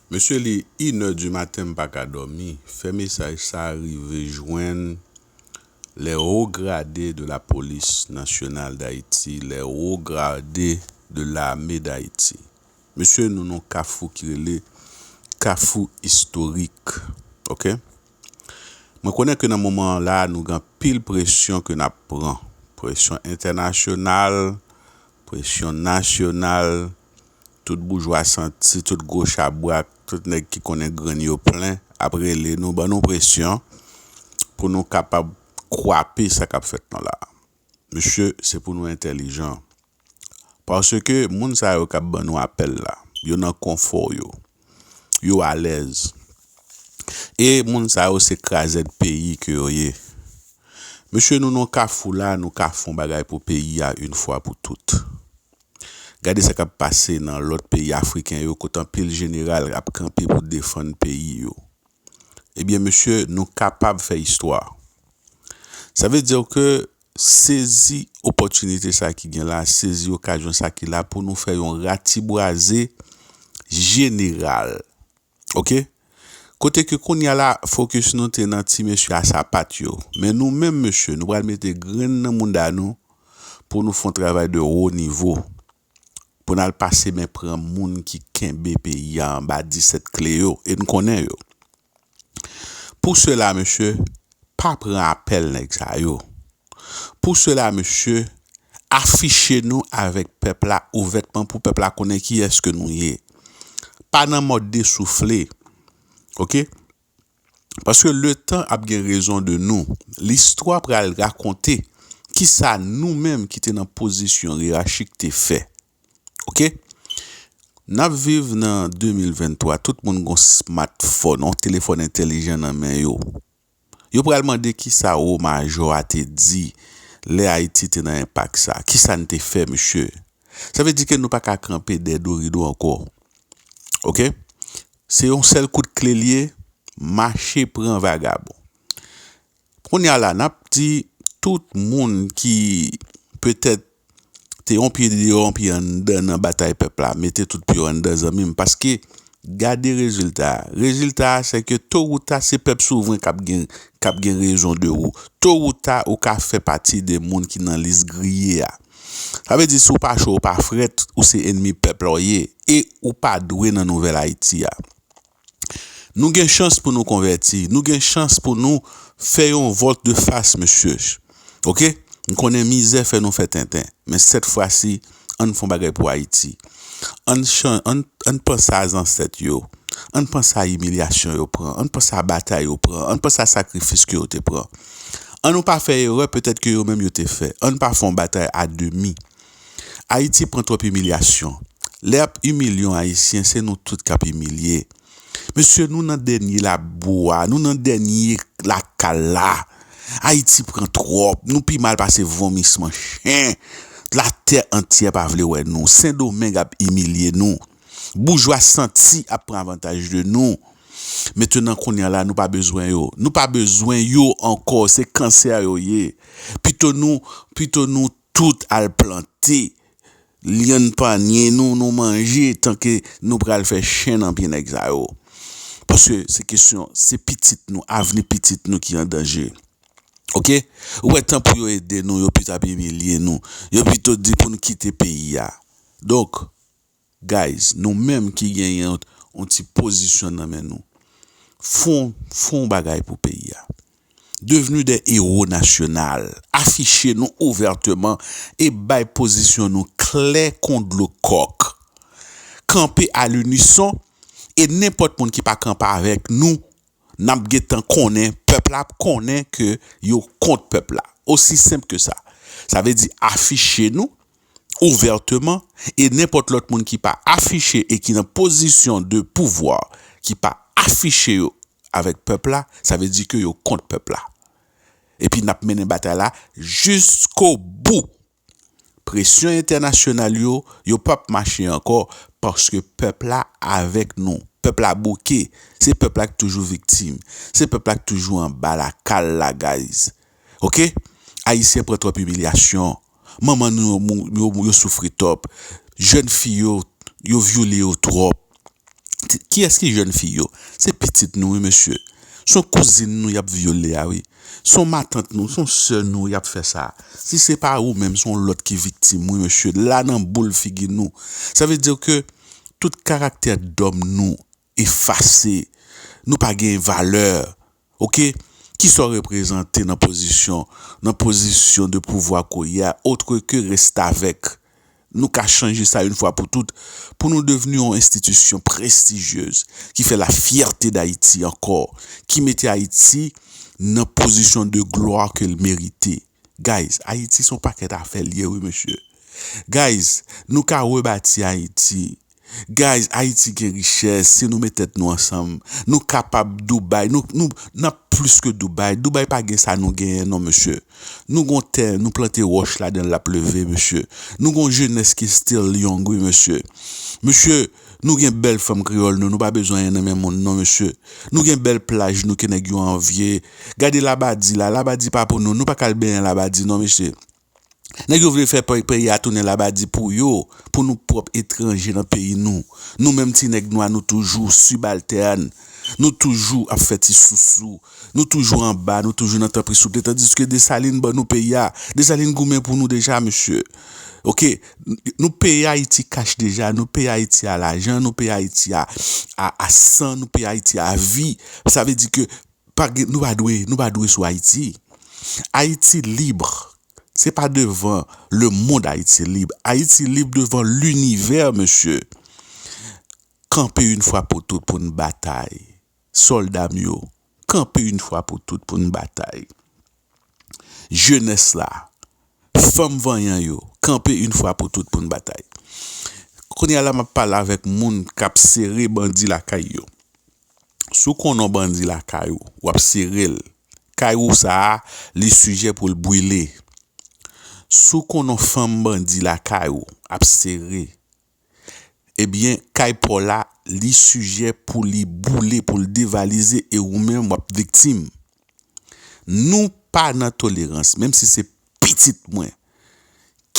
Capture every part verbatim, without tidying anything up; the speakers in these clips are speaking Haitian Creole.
Mesye, li inè di maten, m pa ka dòmi. Fè mesaj sa rive jwenn les hauts gradés de la police nationale d'Haïti, les hauts gradés de l'armée d'Haïti. Mesye, nou nan kafou ki rele kafou istorik. Oke? Mwen konnen ke nan moman la, nou gen anpil presyon ke n ap pran. Presyon entènasyonal, presyon nasyonal, tout boujwa santi, tout gwo chabrak, tout nèg ki konnen grenn yo plen, ap rele nou, ban nou presyon pou nou kapab kwape sa k ap fèt nan la. Mesye, se pou nou entèlijan. Paske moun sa yo k ap ban nou apèl la, yo nan konfò yo. Yo alèz. E moun sa yo se krazèd peyi ke yo ye. Mesye, nou nan kafou la, nou ka fè yon bagay pou peyi a yon fwa pou tout. Gade sa k ap pase nan lòt peyi afriken yo, kote anpil jeneral ap kanpe pou defann peyi yo. Ebyen, mesye, nou kapab fè istwa. Sa vle di ke sezi opòtinite sa ki gen la, sezi okazyon sa ki la pou nou fè yon ratibwaze jeneral. Oke? Kote ke kounye a la, fokis nou te nan ti mesye a sapat yo. Men nou menm, mesye, nou pral mete grenn nan mouda nou pou nou fè yon travay de wo nivo. Pou n al pase men pran moun ki kenbe peyi a anba disèt kle yo, e n konnen yo. Pou sela, mesye, pa pran apèl nèg sa yo. Pou sela, mesye, afiche nou avèk pèp la ouvètman pou pèp la konnen kiyès ke nou ye. Pa nan mòd desoufle. Oke? Paske letan ap gen rezon de nou, listwa pral rakonte kisa nou menm ki te nan pozisyon yerachik te fè. Oke? N ap viv nan de mil venntwa, tout moun gon smartphone, yon telefòn entèlijan nan men yo. Yo pral mande kisa wo majò a te di lè Ayiti te nan enpak sa. Kisa n te fè, mesye? Sa vle di ke nou pa ka kanpe dèyè do rido ankò. Oke? Se yon sèl kout kle l ye, mache pran vagabon. Kounye a la, n ap di tout moun ki petèt te yon pye deyò, yon pye anndan nan batay pèp la, mete tout pye yo anndan, zanmi m, paske gade rezilta a. Rezilta a, se ke to ou ta, se pèp souvren k ap gen, k ap gen rezon de ou. To ou ta, ou ka fè pati de moun ki nan lis griye a. Sa vle di, si w pa cho, w pa frèt, ou se ènmi pèp la w ye, e ou pa dwe nan nouvèl Ayiti a. Nou gen chans pou nou konvèti. Nou gen chans pou nou fè yon volte face, mesye. Oke? M konnen mizè fè nou fè tenten. Men sèt fwa si, ann fè yon bagay pou Ayiti. Ann chan-, ann, ann panse a zansèt yo. Ann panse a imilyasyon yo pran. Ann panse a batay yo pran. Ann panse a sakrifis ke yo te pran. Ann nou pa fè erè petèt ke yo menm yo te fè. Ann pa fè yon batay a demi. Ayiti pran twòp imilyasyon. Lè y ap imilye yon Ayisyen, se nou tout k ap imilye. Mesye, nou nan dènye labou a, nou nan dènye lakal la. Ayiti pran twòp, nou pi mal pase vomisman chen. Latè antyè pa vle wè nou. Sendomeng ap imilye nou. Boujwa santi ap pran avantaj de nou. Mentenan, kounye a la, nou pa bezwen yo. Nou pa bezwen yo ankò. Se kansè yo ye. Pito nou, pito nou tout al plante lyann panye nou, nou manje, tanke nou pral fè chen nan pye nèg sa yo. Paske se kesyon, se pitit nou, avni pitit nou ki an danje. Oke? Ou wè, tan pou yo ede nou, yo pito ap imilye nou. Yo pito di pou n kite peyi a. Donk, guys, nou menm ki genyen yon, yon ti pozisyon nan men nou, fè yon, fè yon bagay pou peyi a. Devenu des héros national. Afiche nou ouvèteman e bay pozisyon nou klè kon dlo kòk. Kanpe à l'unisson e nenpòt moun ki pa kanpe avèk nou, n ap gentan konnen, pèp la ap konnen ke yo kont pèp la. Osi senp ke sa. Sa vle di afiche nou ouvèteman e nenpòt lòt moun ki pa afiche e ki nan pozisyon de pouvwa, ki pa afiche yo avèk pèp la, sa vle di ke yo kont pèp la. Epi n ap mennen batay la jiskobou. Presyon entènasyonal yo, yo p ap mache ankò paske pèp la avèk nou. Pèp la bouke. Se pèp la ki toujou viktim. Se pèp la ki toujou anba lakal la, guys. Oke? Ayisyen pran twòp imilyasyon. Manman nou yo, mou- yo, yo soufri twòp. Jèn fi yo, yo vyole yo twòp. Ti- Kiyès ki jèn fi yo? Se pitit nou, wi, mesye. Se yon kouzin nou y ap vyole a, wi. Se yon matant nou, se yon sè nou y ap fè sa. Si se pa ou menm, se yon lòt ki viktim, wi, mesye. La nan boul figi nou. Sa vle di ke tout karaktè dòm nou efase. Nou pa gen valè. Oke? Kisa w reprezante nan pozisyon, nan pozisyon de pouvwa ke w ye a, otre ke restavèk? Nou ka chanje sa yon fwa pou tout, pou nou devni yon enstitisyon prestijyez, ki fè la fyète d Ayiti ankò, ki mete Ayiti nan pozisyon de glwa ke l merite. Guys, Ayiti se yon pakèt afè l ye, wi, mesye. Guys, nou ka rebati Ayiti. Guys, Ayiti gen richès, si nou met tèt nou ansanm, nou kapab Dubai, nou, nou, n ap plis ke Dubai. Dubai pa gen sa nou genyen non, mesye. Nou gon tè, nou plante wòch ladan l, l ap leve, mesye. Nou gon jenès ki still young, wi, mesye. Mesye, nou gen bèl fanm kreyòl nou, nou pa bezwen anyen nan men moun non, mesye. Nou gen bèl plaj nou ke nèg yo anvye. Gade Labadi la, Labadi pa pou nou, nou pa ka al benyen Labadi non, mesye. Nèg yo vle fè pe-, peyi a tounen Labadi pou yo, pou nou pwòp etranje nan peyi nou. Nou menm ti nèg nwa, nou toujou sibaltèn. Nou toujou ap fè ti sousou. Nou toujou anba, nou toujou nan tanpri souple. Tandiske Desalin ban nou peyi a. Desalin goumen pou nou deja, mesye. Oke, n-, nou peye Ayiti kach deja, nou peye Ayiti a lajan, nou peye Ayiti a, a, a san, nou peye Ayiti a vi. Sa vle di ke pa gen, nou pa dwe, nou pa dwe sou Ayiti. Ayiti lib. Se pa devan le monde Ayiti lib. Ayiti lib devan linivè, mesye. Kanpe yon fwa pou tout pou n batay. Sòlda m yo, kanpe yon fwa pou tout pou n batay. Jenès la, fanm vanyan yo, kanpe yon fwa pou tout pou n batay. Kounye a la, m ap pale avèk moun k ap sere bandi lakay yo. Si w konnen yon bandi lakay ou, w ap sere l. Kay ou sa a, li sijè pou l brile. Si w konnen yon fanm bandi lakay ou ap sere, ebyen, kay pa w la, li sijè pou li boule, pou l devalize, e ou menm, w ap viktim. Nou pa nan tolerans, menm si se pitit mwen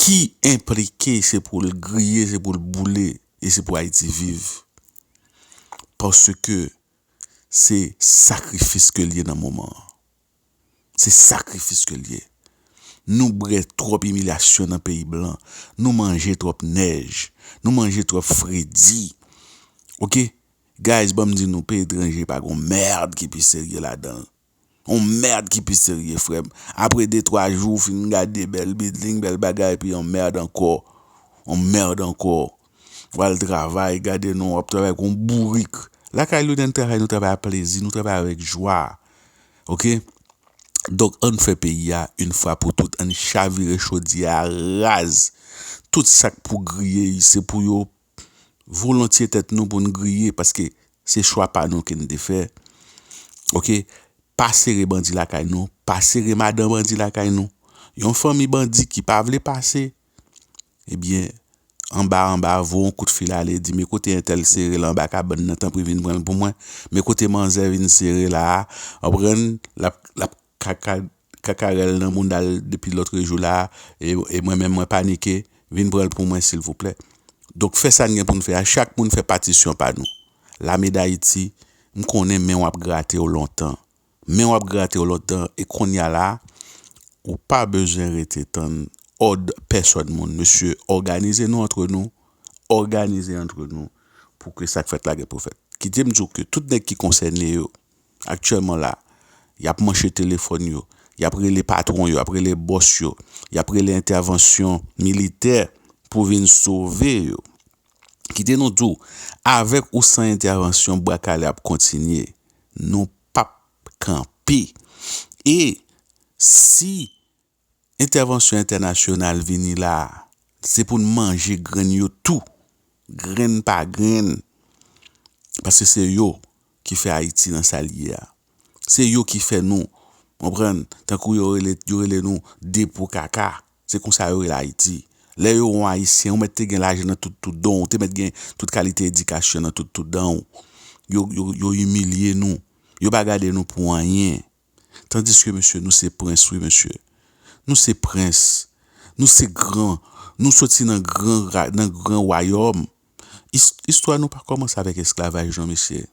ki enplike, se pou l griye, se pou l boule, e se pou Ayiti viv. Paske se sakrifis ke l ye nan moman an. Se sakrifis ke l ye. Nou bwè twòp imilyasyon nan peyi blan. Nou manje twòp nèj. Nou manje twòp fredi. Oke? Guys, ban m di nou, peyi etranje pa gon mèd ki pi serye ladan l. On mèd ki pi serye, frè m. Apre de, twa jou, w fin gade bèl bilding, bèl bagay, epi on mèd ankò. On mèd ankò. W al travay, gade non, w ap travay kon bourik. Lakay nou, lè n travay, nou travay ak plezi, nou travay avèk jwa. Oke? Donk, ann fè peyi a, yon fwa pou tout, ann chavire chodyè a raz. Tout sa k pou griye, se pou yo volontye tèt nou pou n griye, paske se chwa pa nou ke n te fè. Oke? Pa sere bandi lakay nou, pa sere madan bandi lakay nou. Yon fanmi bandi ki pa vle pase, ebyen, anba, anba, voye yon kout fil ale, di, "Men kote entèl sere l anba kabann nan, tanpri vin pran l pou mwen. Men kote manzè vin sere la a, w konprann, l ap, l ap kaka, kakarèl nan mounda l depi lòtrejou la a, e, e mwen menm mwen panike, vin pran l pou mwen silvouplè." Donk, fè sa n gen pou n fè a, chak moun fè patisyon pa nou. Lame Dayiti, m konnen men w ap grate w lontan. Men w ap grate w lontan, e kounye a la, ou pa bezwen rete tann òd pèsòn moun. Mesye, òganize nou antre nou, òganize antre nou pou ke sa k fèt la gen pou fèt. Kite m di w ke tout nèg ki konsène yo, aktyèlman la, y ap manche telefòn yo, y ap rele patwon yo, y ap rele bòs yo, y ap rele entèvansyon militè pou vin sove yo. Kite nou di w, avèk ou san entèvansyon, bwa kale ap kontinye. Nou p ap kanpe. E si entèvansyon entènasyonal vini la, se pou n manje grenn yo tou, grenn pa grenn, paske se yo ki fè Ayiti nan sa l ye a. Se yo ki fè nou, konprann, tankou yo rele, yo rele nou depo kaka. Se konsa yo rele Ayiti. Lè yo wè w Ayisyen, ou mèt te gen lajan nan tout, tout don w, ou te mèt gen tout kalite edikasyon nan tout, tout dan w. Yo, yo, yo imilye nou. Yo pa gade nou pou anyen. Tandiske, mesye, nou se prens, wi, mesye. Nou se prens. Nou se gran. Nou soti nan gran ra-, nan gran wayòm. Istwa nou pa kòmanse avèk esklavaj non mesye.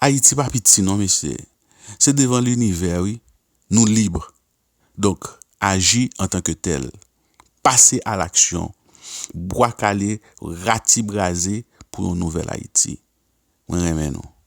Ayiti pa piti non mesye. Se devan linivè wi. Nou lib. Donk, aji antanke tèl. Pase alaksyon. Bwa kale, ratibraze pou yon nouvèl Ayiti. Mwen renmen nou.